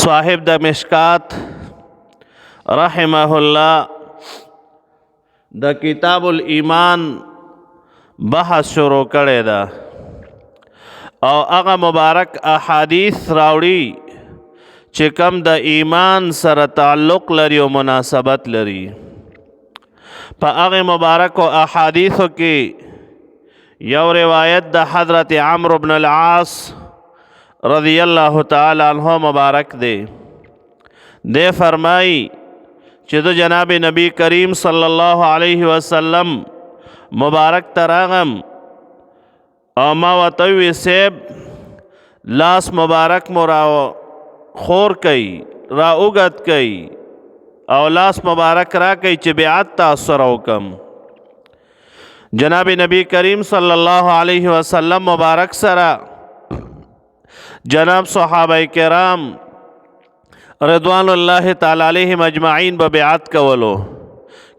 صاحب د مشکات رحمه الله د کتاب الایمان بحث شروع کړی ده او هغه مبارک احادیث راوړي چې کم د ایمان سره تعلق لري او مناسبت لري. په هغه مبارکو احادیثو کې یو روایت د حضرت عمرو بن العاص رضی الله تعالی عنہ مبارک دی. دی فرمایي چې د جناب نبی کریم صلی الله علیه وسلم مبارک تراغم او ما ورته ووی صیب لاس مبارک مو را خور کوي، را اوږد کوي او لاس مبارک را کوي چې بیعت تاسو سره وکم. جناب نبی کریم صلی الله علیه وسلم مبارک سره جناب صحابه کرام رضوان الله تعالی علیهم اجمعین به بیعت کولو.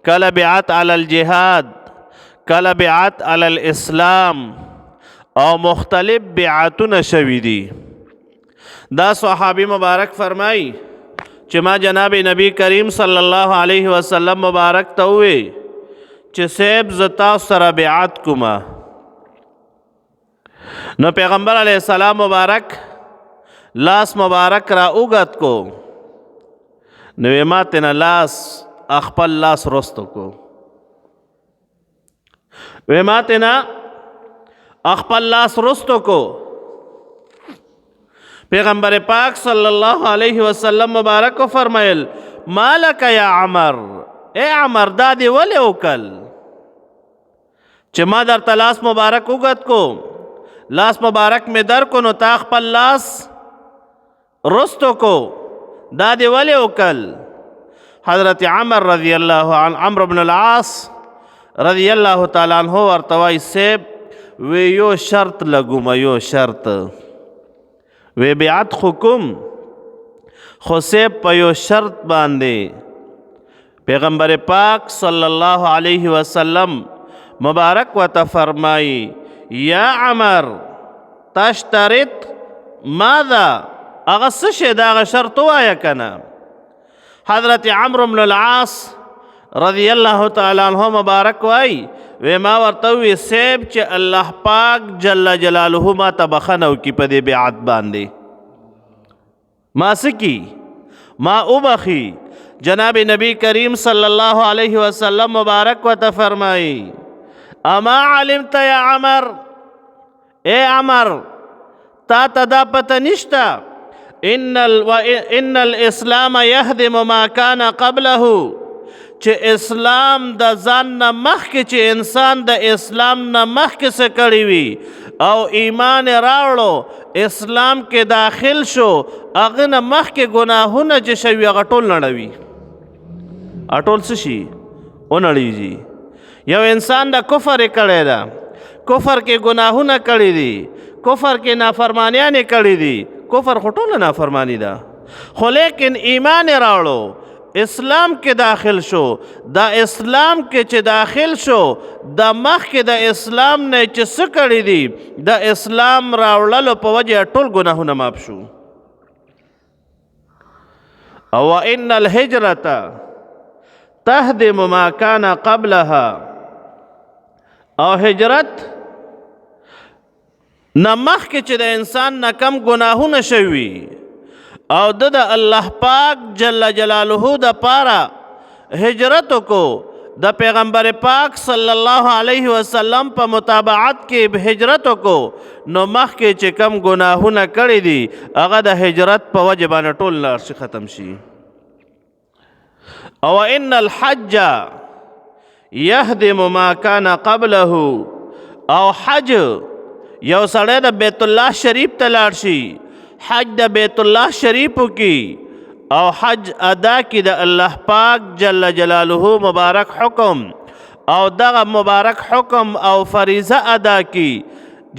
کله بیعت علی الجهاد، کله بیعت علی الاسلام، او مختلف بیعتونه شوي دي. دا صحابي مبارک فرمایي چې ما جناب نبی کریم صلی الله علیه وسلم مبارک ته ووی چې صیب زه تاسو سره بیعت کومه. نو پیغمبر علیه السلام مبارک لاس مبارک را اوږد کو، نو ما تینا لاس خپل لاس رستو کو، وې ما تینا خپل لاس رستو کو. پیغمبر پاک صلی الله علیه وسلم مبارک فرمایل مالک یا عمر، اے عمر دا دی ولې وکل چې ما درته لاس مبارک وګت کو، لاس مبارک می در کو نو تا خپل لاس رستو کو، دا دی ولې وکل؟ حضرت عمر رضی الله عنه، عمرو بن العاص رضی الله تعالی عنہ ورته وایي صیب وی یو شرط لګوم، یو شرط وی بیعت خو کوم خو صیب په یو شرط باندې. پیغمبر پاک صلی الله علیه وسلم مبارک وته فرمایي یا عمر تشترط ماذا، هغه څه شی دا هغه شرط ووایه که نه. حضرت عمرو بن العاص رضی الله تعالی عنہ مبارک وای وی ما ورته وی صیب چې الله پاک جل جلاله ما ته بخښنه وکړي په دې بیعت باندې، ما څه کی ما وبخي. جناب نبی کریم صلی الله علیه وسلم مبارک وته فرمایي اما علمت یا عمر، اے عمر تا ته دا پته نشته ان ان الاسلام يهدم ما كان قبله، چې اسلام د ځان نه مخکې چې انسان د اسلام نه مخکې څه کړی وي او ایمان راوړو اسلام کې داخل شو، هغه نه مخکې ګناهونه چې شوي هغه ټول نړوي، ټول څه شي ونړیږي. یو انسان د کفر کړی ده، کفر کې ګناهونه کړی دي، کفر کې نافرمانیانې کړی دي، کفر خو ټوله نافرمانی ده، خو لیکن ایمان راوړو اسلام کې داخل شو، دا اسلام کې چې داخل شو د مخکې د اسلام نه چې څه کړي دي د اسلام راوړلو په وجه ټول ګناهونه معاف شو. او ان الهجرة تهدم ما كان قبلها، او هجرت نه مخکې چې د انسان نه کم ګناهونه شوي او د الله پاک جل جلاله د پاره هجرت کو، د پیغمبر پاک صلی الله علیه وسلم په متابعت کې هجرت کو، نو مخکې چې کم ګناهونه کړي دي هغه د هجرت په وجه باندې ټول لار شي ختم شي. او ان الحج يهدم ما كان قبله، او حج یو سړی د بیت الله شریف ته لاړ شي، حج د بیت الله شریف کی او حج ادا کی د الله پاک جل جلاله مبارک حکم او دغه مبارک حکم او فریضه ادا کی،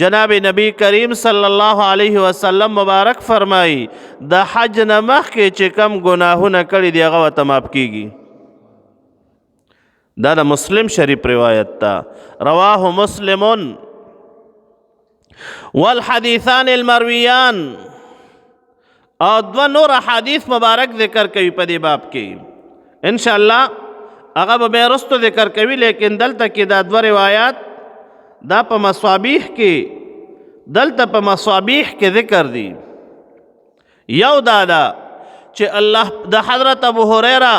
جناب نبی کریم صلی الله علیه وسلم مبارک فرمایي د حج نه مخکې چې کم ګناهونه کړي دي هغه ورته معاف کیږي. دا د مسلم شریف روایت ده، رواه مسلم. والحدیثان المرویان، او دوه نور احادیث مبارک ذکر کوي په دې باب کې. ان شاء الله هغه به بیا وروسته ذکر کوي، لیکن دلته کې دا دوه روایات دا په مصابیح کې، دلته په مصابیح کې ذکر دي. یو دا ده چې الله د حضرت ابو هريره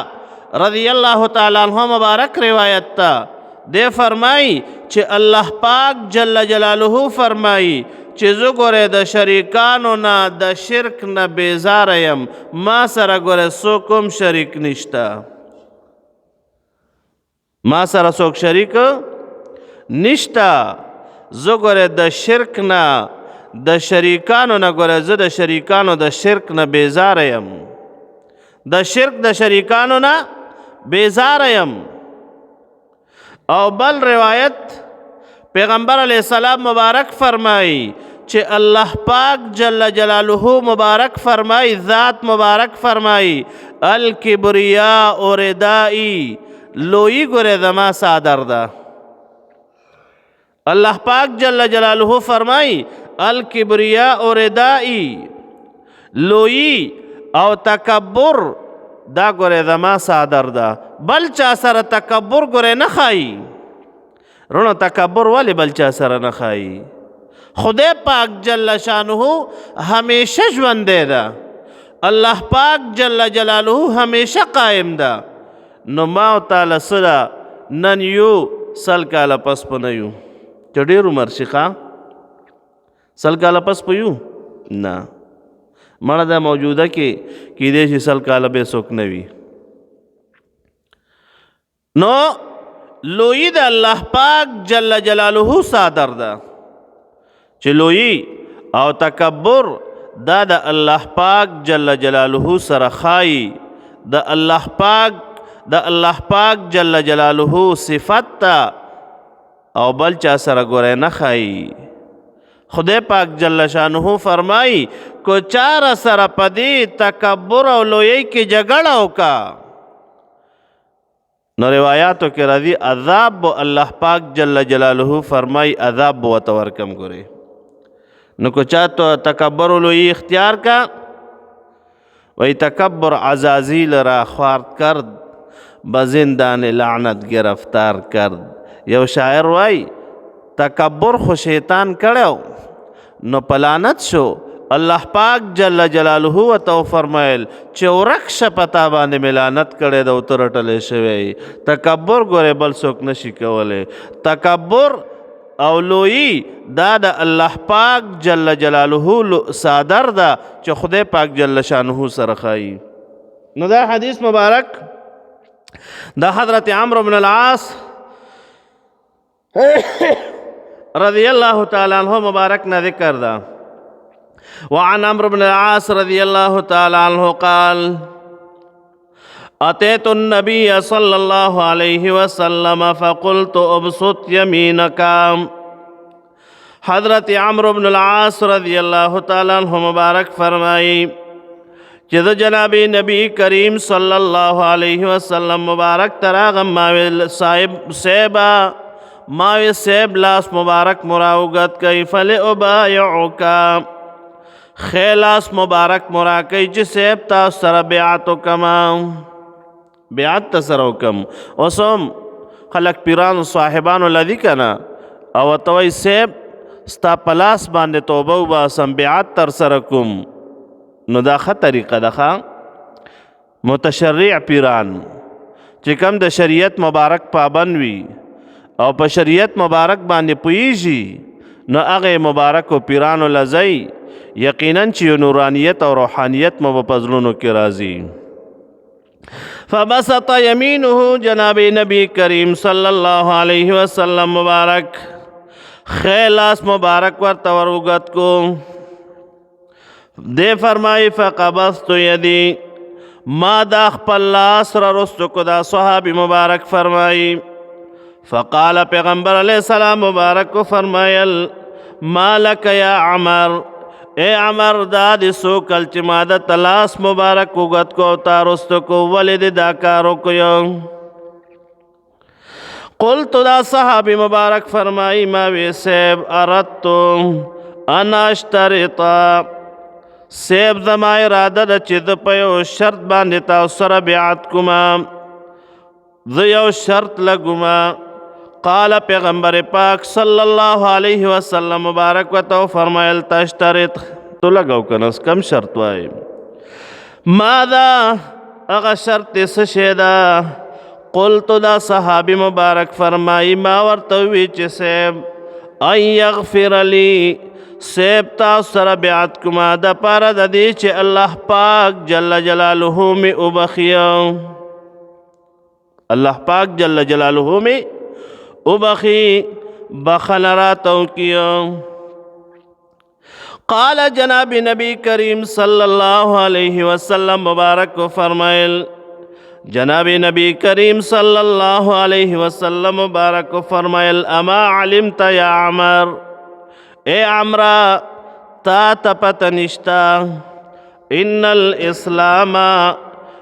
رضی الله تعالی عنہ مبارک روایت ته دی فرمایي چې الله پاک جل جلاله فرمایي چې زه ګوره د شریکانو نه د شرک نه بیزاره یم، ما سره ګوره څوک هم شریک نشته، ما سره څوک شریک نشته، زه ګوره د شرک نه د شریکانو نه ګوره زه د شریکانو د شرک نه بیزاره یم، د شرک د شریکانو نه بیزاره یم. او بل روایت پیغمبر علیه السلام مبارک فرمایي چې الله پاک جل جلاله مبارک فرمایي، ذات مبارک فرمایي، الکبریاء ردائی، لوی ګوره زما څادر ده. الله پاک جل جلاله فرمایي الکبریاء ردائی، لوی او تکبر دا ګوره زما څادر ده، بل چا سره تکبر ګوره نه ښایي. رونو تکبر ولې بل چا سره نه ښایي؟ خدای پاک جل شانه همیشه ژوندی ده، الله پاک جل جلاله همیشه قایم ده. نو ما او تا له څه ده، نن یو سل کاله پس په نه یو چې ډېر عمر شي، ښه سل کاله پس په یو نه مړه دا موجوده کې کیدای شي سل کاله به څوک نه وي. نو لوی د الله پاک جل جلاله څادر ده چې لوی او تکبر دا د الله پاک جل جلاله سره ښایي، د الله پاک د الله پاک جل جلاله صفت ته او بل چا سره ګوره نه ښایي. خدای پاک جل شانه فرمایي کو چاره سره په دې تکبر او لویۍ کې جګړه وکړه، نو روایاتو کې راځي عذاب به الله پاک جل جلاله فرمایي عذاب به ورته ورکم ګورې. نو که چا ته تکبر او لویي اختیار کا، وی تکبر عزازیل را خوارد کرد به زندان لعنت گرفتار کرد. یو شاعر وای تکبر خو شیطان کړو نو پلانت شو، الله پاک جل جلاله ورته وفرمایل چې ورک شه په تا باندې مې لعنت کړی دی او ته رټلی شوی. تکبر ګورې بل څوک نشي کولی. تکبر او لویي دا د الله پاک جل جلاله څادر ده چې خدای پاک جل شانه سره ښایي. نو دا حدیث مبارک د حضرت عمرو بن العاص رضی الله تعالی عنہ مبارک نه ذکر ده. وعن عمرو بن العاص رضی الله تعالی عنہ قال أتيت النبي صلى الله عليه وسلم فقلت ابسط يمينك. حضرت عمرو بن العاص رضی الله تعالی عنہ مبارک فرمائی چې د جناب نبی کریم صلی الله علیه وسلم مبارک تراغم ماویل صاحب صاحبا ماوی صاحب لاس مبارک مراوغت کوي فلأبايعك، خلاص مبارک مرا کوي چې صاحب تاسو سره بیعت وکم، بیعت ته سره وکم. اوس هم خلک پیرانو صاحبانو لدی که نه، او ورته وایي صاحب ستا په لاس باندې توبه وباسم بیعت تر سره کوم. نو دا ښه طریقه ده. ښه متشرع پیران چې کم د شریعت مبارک پابند وي او په شریعت مبارک باندې پوهیږي، نو هغه مبارکو پیرانو له ځئ، یقینا چې یو نورانیت او روحانیت مو په زړونو کې راځي. فبسط یمینه، جناب نبی کریم صلی الله علیه وسلم مبارک خیلاس مبارک ورته وروګت کو. دی فرمایي فقبضت یدی، ما دا خپل لاس را رستو کو. دا صحابي مبارک فرمایي فقال پیغمبر علیہ السلام مبارک کو فرمایل ما لک یا عمر، اے عمر دا دې سوکل چې ما د تلاس مبارک وګت کو او تا رستو کو، ولې دې دا کار وکړو؟ قلت دا صحابي مبارک فرمایي ما وی صاحب اردت ان اشترط، صیب زما اراده ده چې زه په یو شرط باندې تاسو سره بیعت کوم، زه یو شرط لګوم. قال پیغمبر پاک صلی الله علیه وسلم مبارک وته فرمایل تشترط، تو لګاو کنه کم شرط وای؟ ماذا، هغه شرط څه شی ده؟ قلت، دا صحابي مبارک فرمایي ما ورته وی چې صاحب ان یغفر لی، صاحب تاسو سره بیعت کومه د پاره د دې چې الله پاک جل جلاله می وبخي، الله پاک جل جلاله می وبخي، بخنه راته وکړي. قال جناب نبی کریم صلی الله علیه وسلم مبارک فرمایل، جناب نبی کریم صلی الله علیه وسلم مبارک فرمایل اما علمت یا عمر، اے عمرہ تا ته پته نشته ان الاسلام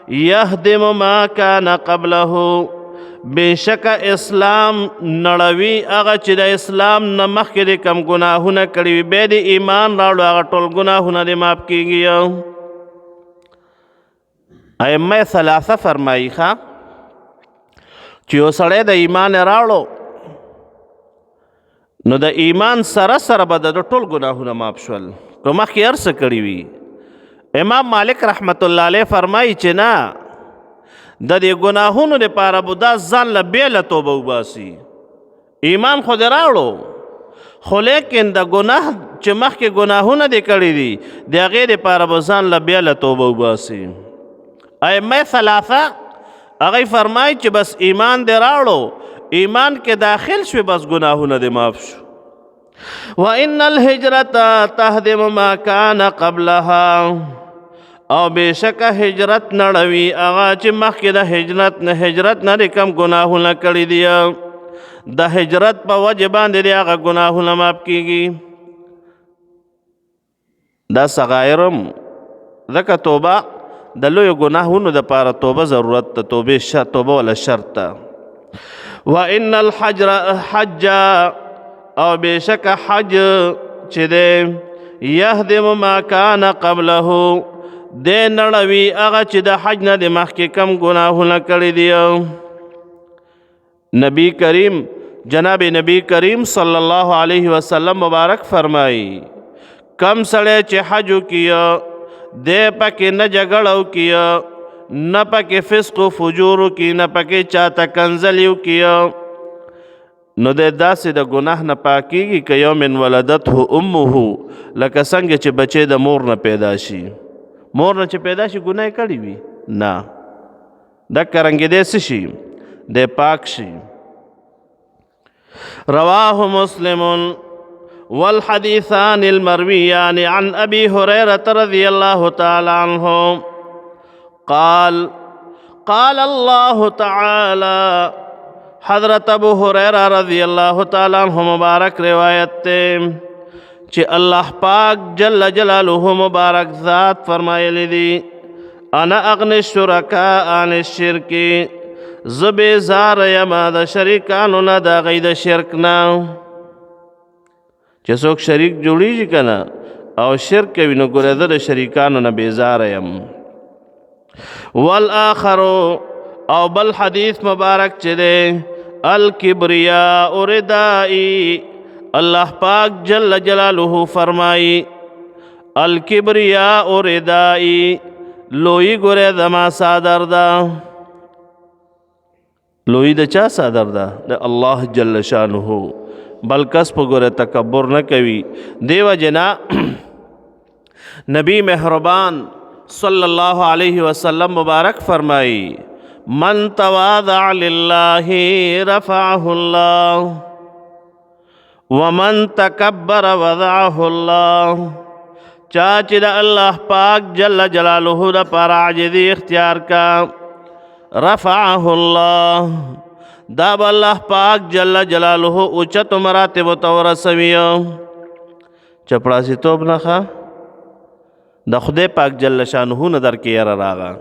يهدم ما كان قبله، بشک اسلام نړوي هغه چې د اسلام نه مخکې د کم ګناهونه کړي وي، بیا د ایمان راوړو هغه ټول ګناهونه دې معاف کېږي. ائمه ثلاثه فرمایي ښه چې یو سړی د ایمان راوړو نو د ایمان سره سره به د ټول ګناهونه معاف شول که مخکې هر څه کړي وي. امام مالک رحمت الله علیه فرمایي چې نه، د دې ګناهونو لپاره به دا ځان له بېله توبه وباسي. ایمان خو دې راوړو خو لیکن د ګناه چې مخکې ګناهونه دې کړي دي د هغې لپاره به ځان له بېله توبه وباسي. ائمه ثلاثه هغوی فرمایي چې بس ایمان دې راوړو، ایمان کې داخل شوې، بس ګناهونه دې معاف شو. وإن الهجرة تهدم ما كان قبلها، او بشک هجرت نړوي هغه چې مخکې د هجرت نه هجرت نه دې کم ګناهونه کړي دي، د هجرت په وجه باندې دې هغه ګناهونه معاف کیږي. دا صغایرم ځکه توبه د لویو ګناهونو دپاره توبه ضرورت ده، توبې توبه ولا شرط ده. وإن الحجر حج، او بشک حج چې دی يهدم ما كان قبله، دی نړوي هغه چې د حج نه د مخکې کم ګناهونه کړي دي. نبی کریم جناب نبی کریم صلی الله علیه وسلم مبارک فرمایي کم سړی چې حج وکړي دی پکې نه جګړه وکړي، نه پکې فسق و فجور وکړي، نه پکې چاته کنځلې وکړي، نو دی داسې د ګناه نه پاکیږي که یوم ولدته امه، لکه څنګه چې بچی د مور نه پیدا شي. مور نه چې پیدا شي ګناه یې کړې وي نه، دکه رنګې دی څه شي، دی پاک شي. رواه مسلم. والحديثان المرويان عن أبي هريرة رضي الله تعالى عنه قال قال الله تعالى، حضرت ابو هريرة رضي الله تعالى عنه مبارک روایت تے چې الله پاک جل جلاله مبارک ذات فرمایلی دی انا اغنی الشرکاء عن الشرک، زه بېزاره یم د شریکانو نه د هغوی د شرک نه. چې څوک شریک جوړیږي که نه او شرک کوي نو ګوره زه د شریکانو نه بېزاره یم. والآخر، او بل حدیث مبارک چې دی الکبریاء ردائی، الله پاک جل جلاله فرمایي الکبریاء ردائی، لوی ګوره زما څادر ده. لوی د چا څادر ده؟ د الله جل شانه. بل کس په ګوره تکبر نه کوي. دیو جنا نبی مهربان صلی الله علیه وسلم مبارک فرمایي من تواضع لله رفعه الله ومن تکبر وضعه الله. چا چې د الله پاک جل جلاله د پاره عاجزي اختیار کا رفعه الله، دا به الله پاک جل جلاله اوچتو مراتبو ته ورسوي. چپړاسیتوب نه ښه د خدای پاک جل شانه نه درکې یاره راغه.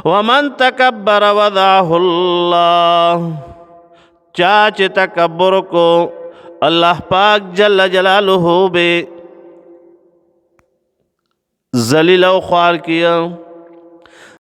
ومن تکبر وضعه الله، چا چې تکبر کو الله پاک جل جلاله به ذلیل او خوار کړي.